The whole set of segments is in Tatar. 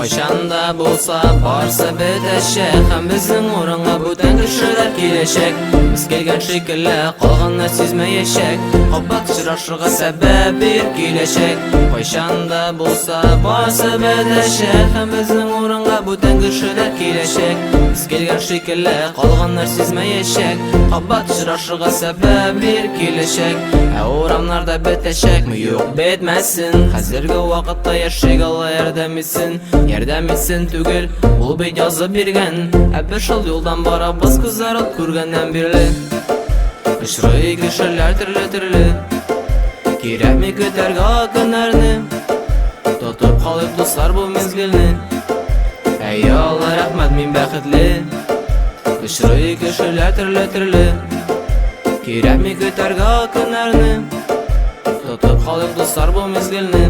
Кайчан да булса барсы бетәчәк, һәм безнең урынга бүтән кешеләр киләчәк. Без килгән шикелле калганнар сизмәячәк, кабат очрашырга сәбәп бир киләчәк. Кайчан да булса барсы бетәчәк, һәм безнең урынга бүтән кешеләр киләчәк. Без килгән шикелле калганнар сизмәячәк, кабат очрашырга сәбәп бир киләчәк. Ә урамнарда бетәчәкме? Юк, бетмәсен. Хәзерге вакытта яшик, Алла ярдәм итсен. Ярдәм итсен түгел, ул бит язып биргән. Ә без шул юлдан барабыз күзләр ут күргәннән бирле. Очрый кешеләр төрле-төрле. Кирәкми көтәргә көннәрне. Тотып калыйк, дуслар, бу мизгелне. Әй, Алла, рәхмәт, мин бәхетле. Очрый кешеләр төрле-төрле. Кирәкми көтәргә көннәрне. Тотып калыйк, дуслар, бу мизгелне.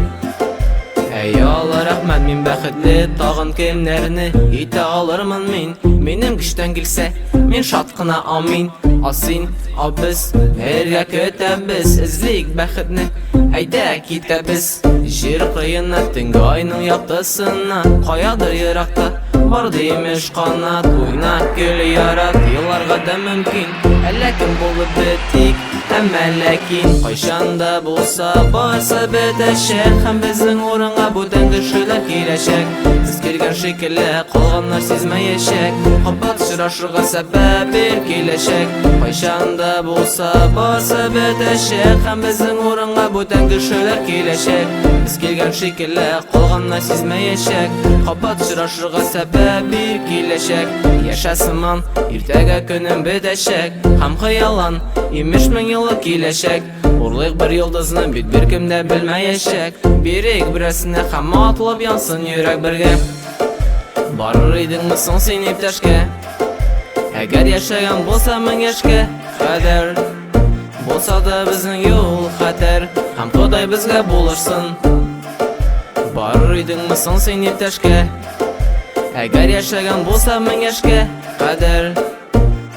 Әй, Алла, рәхмәт, мин бәхетле. Тагын кемнәрне итә алырмын мин? Минем көчтән килсә, мин шат кына, амин. А син, а без бергә көтәбез. Эзлик бәхетне, әйдә китәбез. Җир кыена, төнге айның яктысына. Каядыр еракта бар димеш канат. Уйна, көл, ярат, еларга да мөмкин. Әллә кем булып бетик, әмма ләкин кайчан да булса барсы бетәчәк, һәм безнең урынга бүтән кешеләр киләчәк. Без килгән шикелле калганнар сизмәячәк, кабат очрашырга сәбәп бир киләчәк. Кайчан да булса барсы бетәчәк, һәм безнең урынга бүтән кешеләр киләчәк. Без килгән шикелле калганнар сизмәячәк, кабат очрашырга сәбәп бир киләчәк. Яшә сыман, иртәгә көнем бетәчәк, һәм хыяллан, имеш мең еллык киләчәк. Урлыйк бер йолдызны, бит беркем дә белмәячәк. Бирик берәрсенә һәм атылып янсын йөрәк бергә. Барыр идеңме соң син иптәшкә? Әгәр яшәгән булса мең яшькә кадәр. Булса да безнең юл хәтәр, һәм Ходай безгә булышсын. Барыр идеңме соң син иптәшкә? Әгәр яшәгән булса мең яшькә кадәр.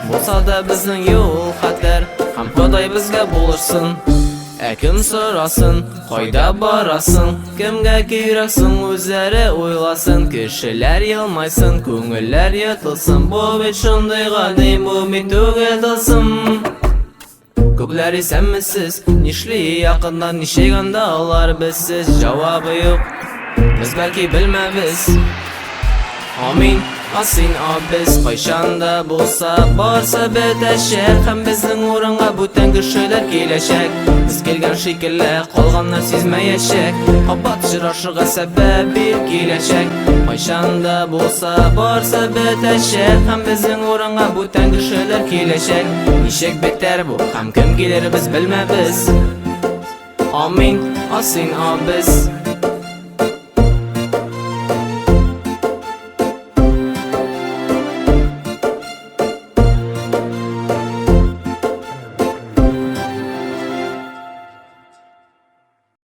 Булса да безнең юл хәтәр, һәм Ходай безгә булышсын. Ә кем сорасын, кайда барасың, кемгә кирәксең, үзләре уйласын. Кешеләр елмайсын, күңелләр йотылсын. Бу бит шундый гади, бу бит түгел тылсым. Күкләр, исәнмесез, нишли якыннан, ничек анда алар безсез? Җавабы юк, без бәлки белмәбез. Амин, а син, а без. Кайчан да булса барсы бетәчәк, һәм безнең урынга бүтән кешеләр киләчәк. Без килгән шикелле калганнар сизмәячәк, кабат очрашырга сәбәп бир киләчәк. Кайчан да булса барсы бетәчәк, һәм безнең урынга бүтән кешеләр киләчәк. Ничек бетәр бу һәм кем килер, без белмәбез. Амин, а син, а без.